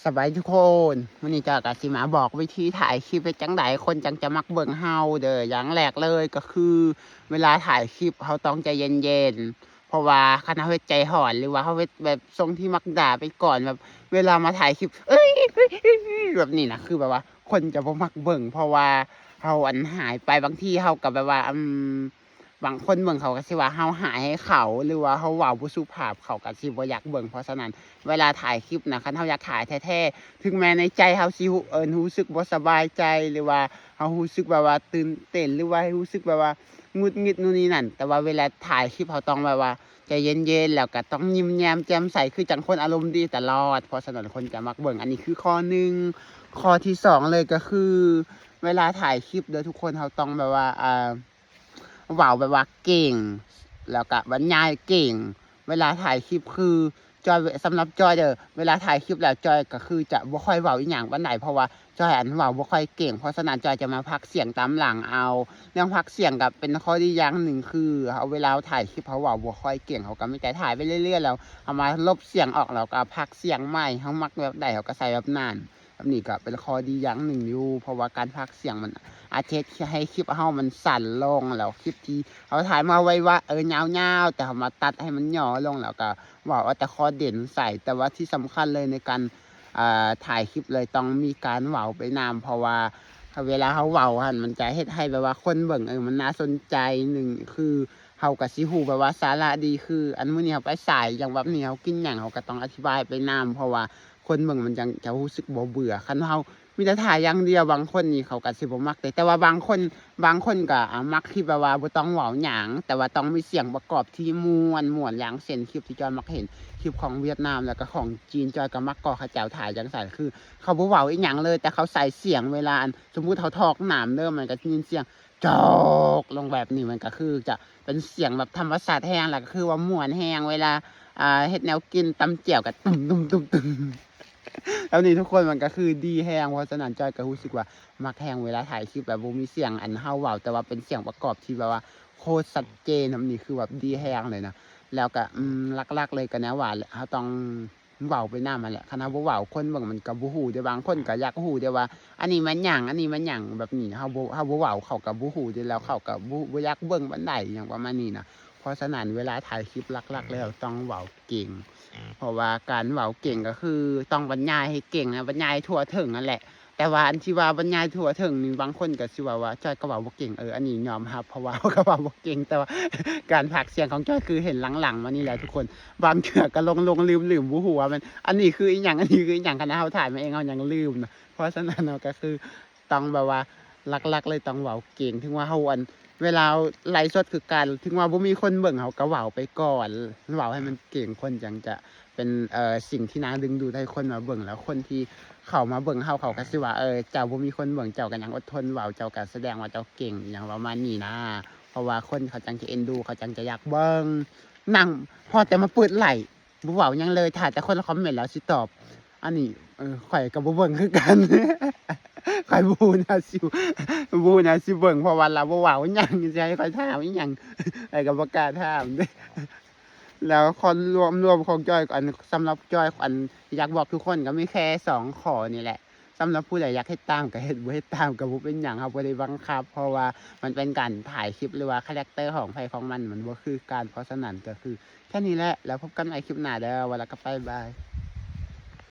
ສະບາຍດີທຸກຄົນ, ມື້ນີ້ຈອຍກໍຊິມາບອກວິທີຖ່າຍຄລິບເຮັດຈັ່ງໃດຄົນຈັ່ງຈະມັກເບິ່ງເຮົາເດີ. ຢ່າງແລກເລີຍກໍຄື ເວລາຖ່າຍຄລິບເຮົາຕ້ອງໃຈເຢັນໆ ເພາະວ່າຄັນເຮົາເຮັດໃຈຮ້ອນ ຫຼືວ່າເຮົາເຮັດແບບຊົງທີ່ມັກດ່າໄປກ່ອນ ແບບເວລາມາຖ່າຍຄລິບ ເອີຍ ແບບນີ້ນະ ຄືແບບວ່າຄົນຈະບໍ່ມັກເບິ່ງ ເພາະວ່າເຮົາ ອັນ ຮ້າຍໄປ. ບາງທີເຮົາກໍແບບວ່າ ອືມ ບາງຄົນເບິ່ງເຂົາກໍຊິວ່າເຮົາຮ້າຍໃຫ້ເຂົາ ຫຼືວ່າເຮົາເວົ້າບໍ່ສຸພາບ ເຂົາກໍຊິບໍ່ຢາກເບິ່ງ. ເພາະສະນັ້ນ ເວລາຖ່າຍຄລິບນະ ຄັນເຮົາຢາກຖ່າຍແທ້ໆ ເຖິງແມ່ໃນໃຈເຮົາຊິຮູ້ ເອີ ຮູ້ສຶກບໍ່ສະບາຍໃຈ ຫຼືວ່າເຮົາຮູ້ສຶກແບບວ່າຕື່ນເຕັ້ນ ຫຼືວ່າຮູ້ສຶກແບບວ່າຫງຸດຫງິດ ໂນ່ນນີ້ນັ້ນ ແຕ່ວ່າເວລາຖ່າຍຄລິບເຮົາຕ້ອງແບບວ່າໃຈເຢັນໆ ແລ້ວກໍຕ້ອງຍິ້ມແຍ້ມແຈ່ມໃສ ຄືຈັ່ງຄົນອາລົມດີຕະຫຼອດ. ເພາະສະນັ້ນຄົນຈະມັກເບິ່ງ. ອັນນີ້ຄືຂໍ້ໜຶ່ງ. ຂໍ້ທີສອງເລີຍກໍຄື ເວລາຖ່າຍຄລິບເດີທຸກຄົນ ເຮົາຕ້ອງແບບວ່າ ອ່າ ເວົ້າແບບວ່າເກັ່ງ ແລ້ວກະບັນຍາຍເກັ່ງ. ເວລາຖ່າຍຄລິບຄືຈອຍ ສຳລັບຈອຍເດີ ເວລາຖ່າຍຄລິບແລ້ວຈອຍກໍຄືຈະບໍ່ຄ່ອຍເວົ້າອີ່ຫຍັງປານໃດ ເພາະວ່າຈອຍ ອັນ ເວົ້າບໍ່ຄ່ອຍເກັ່ງ. ເພາະສະນັ້ນຈອຍຈະມາພາກສຽງຕາມຫຼັງເອົາ. ເລື່ອງພາກສຽງກໍເປັນຂໍ້ດີຢ່າງໜຶ່ງ ຄືເຮົາ ເວລາເຮົາຖ່າຍຄລິບເຮົາເວົ້າບໍ່ຄ່ອຍເກັ່ງ ເຮົາກໍມີແຕ່ຖ່າຍໄປເລື້ອຍໆ ແລ້ວເຮົາມາລົບສຽງອອກ ແລ້ວກໍພາກສຽງໃໝ່. ເຮົາມັກແບບໃດເຮົາກໍໃສ່ແບບນັ້ນ. ແບບນີ້ກໍເປັນຂໍ້ດີຢ່າງໜຶ່ງຢູ່ ເພາະວ່າການພາກສຽງມັນອາດຈະເຮັດໃຫ້ຄລິບເຮົາມັນສັ້ນລົງ ແລ້ວຄລິບທີ່ເຮົາຖ່າຍມາໄວໆ ເອີ ຍາວໆ ແຕ່ເຮົາມາຕັດໃຫ້ມັນຫຍໍ້ລົງ ແລ້ວກໍເວົ້າເອົາແຕ່ຂໍ້ເດັ່ນໃສ່. ແຕ່ວ່າທີ່ສຳຄັນເລີຍໃນການ ອ່າ ຖ່າຍຄລິບເລີຍ ຕ້ອງມີການເວົ້າໄປນຳ ເພາະວ່າເວລາເຮົາເວົ້າຫັ້ນ ມັນຈະເຮັດໃຫ້ແບບວ່າຄົນເບິ່ງ ເອີ ມັນໜ້າສົນໃຈ. ໜຶ່ງຄື ເຮົາກໍຊິຮູ້ແບບວ່າສາລະດີ ຄື ອັນ ມື້ນີ້ເຮົາໄປໃສ ຢ່າງແບບນີ້ ເຮົາກິນຫຍັງ ເຮົາກໍຕ້ອງອະທິບາຍໄປນຳ ເພາະວ່າຄົນເບິ່ງມັນຈັ່ງຈະຮູ້ສຶກບໍ່ເບື່ອ. ຄັນເຮົາມີແຕ່ຖ່າຍຢ່າງດຽວ ບາງຄົນນີ້ເຂົາກໍຊິບໍ່ມັກເດ ແຕ່ວ່າບາງຄົນ ບາງຄົນກໍ ອາ ມັກທີ່ແບບວ່າບໍ່ຕ້ອງເວົ້າຫຍັງ ແຕ່ວ່າຕ້ອງມີສຽງປະກອບທີ່ມ່ວນໆ ຢ່າງເຊັ່ນຄລິບທີ່ຈອຍມັກເຫັນ ຄລິບຂອງຫວຽດນາມ ແລ້ວກໍຂອງຈີນ ຈອຍກໍມັກ ກໍເຂົາເຈົ້າຖ່າຍຈັ່ງຊັ້ນ ຄືເຂົາບໍ່ເວົ້າອີ່ຫຍັງເລີຍ ແຕ່ເຂົາໃສ່ສຽງເວລາ ອັນ ສົມມຸດເຮົາຖອກນ້ຳເດີ ມັນກໍຈະຍິນສຽງ ຈອກລົງແບບນີ້ ມັນກໍຄືຈະເປັນສຽງແບບທຳມະຊາດແຮງ ແລ້ວກໍຄືວ່າມ່ວນແຮງ ເວລາ ອ່າ ເຮັດແນວກິນ ຕຳແຈ່ວກໍຕຸ້ມໆໆໆ ແບບນີ້ທຸກຄົນ ມັນກໍຄືດີແຮງ. ເພາະສະນັ້ນ ຈອຍກໍຮູ້ສຶກວ່າມັກແຮງເວລາຖ່າຍຄລິບແບບບໍ່ມີສຽງ ອັນ ເຮົາເວົ້າ ແຕ່ວ່າເປັນສຽງປະກອບທີ່ແບບວ່າໂຄດຊັດເຈນ ແບບນີ້ຄືແບບດີແຮງເລີຍນະ. ແລ້ວກໍ ອືມ ຫຼັກໆເລີຍກໍແນວວ່າແຫຼະ ເຮົາຕ້ອງ ເວົ້າໄປນຳຫັ້ນແຫຼະ. ຄັນເຮົາບໍ່ເວົ້າ ຄົນເບິ່ງມັນກໍບໍ່ຮູ້ເດ້. ບາງຄົນກໍຢາກຮູ້ເດ້ວ່າ ອັນນີ້ແມ່ນຫຍັງ ອັນນີ້ແມ່ນຫຍັງ ແບບນີ້. ເຮົາບໍ່ ເຮົາບໍ່ເວົ້າ ເຂົາກໍບໍ່ຮູ້ເດ້ ແລ້ວເຂົາກໍບໍ່ ບໍ່ຢາກເບິ່ງປານໃດ ຫຍັງປະມານນີ້ນະ. ເພາະສະນັ້ນ ເວລາຖ່າຍຄລິບ ຫຼັກໆແລ້ວຕ້ອງເວົ້າເກັ່ງ ເພາະວ່າການເວົ້າເກັ່ງກໍຄືຕ້ອງບັນຍາຍໃຫ້ເກັ່ງນະ ບັນຍາຍທົ່ວເຖິງຫັ້ນແຫຼະ. ແຕ່ວ່າອັນທີ່ວ່າບັນຍາຍທົ່ວເຖິງນີ້ ບາງຄົນກໍຊິເວົ້າວ່າ ຈອຍກໍເວົ້າບໍ່ເກັ່ງ. ເອີ ອັນນີ້ຍອມຮັບ ເພາະວ່າເຮົາກໍເວົ້າບໍ່ເກັ່ງ ແຕ່ວ່າການພາກສຽງຂອງຈອຍຄືເຫັນຫຼັງໆມານີ້ແຫຼະທຸກຄົນ. ບາງເທື່ອກໍຫຼົງໆລືມໆ ບໍ່ຮູ້ວ່າແມ່ນ ອັນນີ້ຄືອີ່ຫຍັງ ອັນນີ້ຄືອີ່ຫຍັງ ຂະໜາດເຮົາຖ່າຍມາເອງເຮົາຍັງລືມນະ. ເພາະສະນັ້ນເຮົາກໍຄືຕ້ອງແບບວ່າ ຫຼັກໆເລີຍຕ້ອງເວົ້າເກັ່ງ. ເຖິງວ່າເຮົາ ອັນ ເວລາໄລຟ໌ສົດຄືກັນ ເຖິງວ່າບໍ່ມີຄົນເບິ່ງ ເຮົາກໍເວົ້າໄປກ່ອນ ເວົ້າໃຫ້ມັນເກັ່ງ ຄົນຈັ່ງຈະ ເປັນ ເອີ ສິ່ງທີ່ໜ້າດຶງດູດໃຫ້ຄົນມາເບິ່ງ. ແລ້ວຄົນທີ່ເຂົ້າມາເບິ່ງເຮົາ ເຂົາກໍຊິວ່າ ເອີ ເຈົ້າບໍ່ມີຄົນເບິ່ງ ເຈົ້າກໍຍັງອົດທົນເວົ້າ ເຈົ້າກໍສະແດງວ່າເຈົ້າເກັ່ງ ອີ່ຫຍັງປະມານນີ້ນະ. ເພາະວ່າຄົນເຂົາຈັ່ງຈະເອັນດູ ເຂົາຈັ່ງຈະຢາກເບິ່ງ. ນັ່ງພໍແຕ່ມາເປີດໄລຟ໌ ບໍ່ເວົ້າຫຍັງເລີຍ ຖ້າແຕ່ຄົນລະຄອມເມັນແລ້ວຊິຕອບ. ອັນນີ້ ເອີ ຂ້ອຍກໍບໍ່ເບິ່ງຄືກັນ ຂ້ອຍບໍ່ຮູ້ແນວຊິ ບໍ່ຮູ້ແນວຊິເບິ່ງ ເພາະວ່າລາວບໍ່ເວົ້າຫຍັງ ຊິໃຫ້ຂ້ອຍຖາມອີ່ຫຍັງ ຂ້ອຍກໍບໍ່ກ້າຖາມເດ້. ແລ້ວຂໍ້ລວມ ລວມຂອງຈອຍ ອັນ ສຳລັບຈອຍ ອັນ ຢາກບອກທຸກຄົນກໍມີແຄ່ສອງຂໍ້ນີ້ແຫຼະ. ສຳລັບຜູ້ໃດຢາກເຮັດຕາມກໍເຮັດ ບໍ່ເຮັດຕາມກໍບໍ່ເປັນຫຍັງ ເຮົາບໍ່ໄດ້ບັງຄັບ ເພາະວ່າມັນເປັນການຖ່າຍຄລິບ ຫຼືວ່າຄາແຣັກເຕີຂອງໃຜຂອງມັນ ມັນບໍ່ຄືກັນ. ເພາະສະນັ້ນກໍຄືແຄ່ນີ້ແຫຼະ ແລ້ວພົບກັນໃໝ່ຄລິບໜ້າເດີ. ວ່າແລ້ວກໍບາຍບາຍ.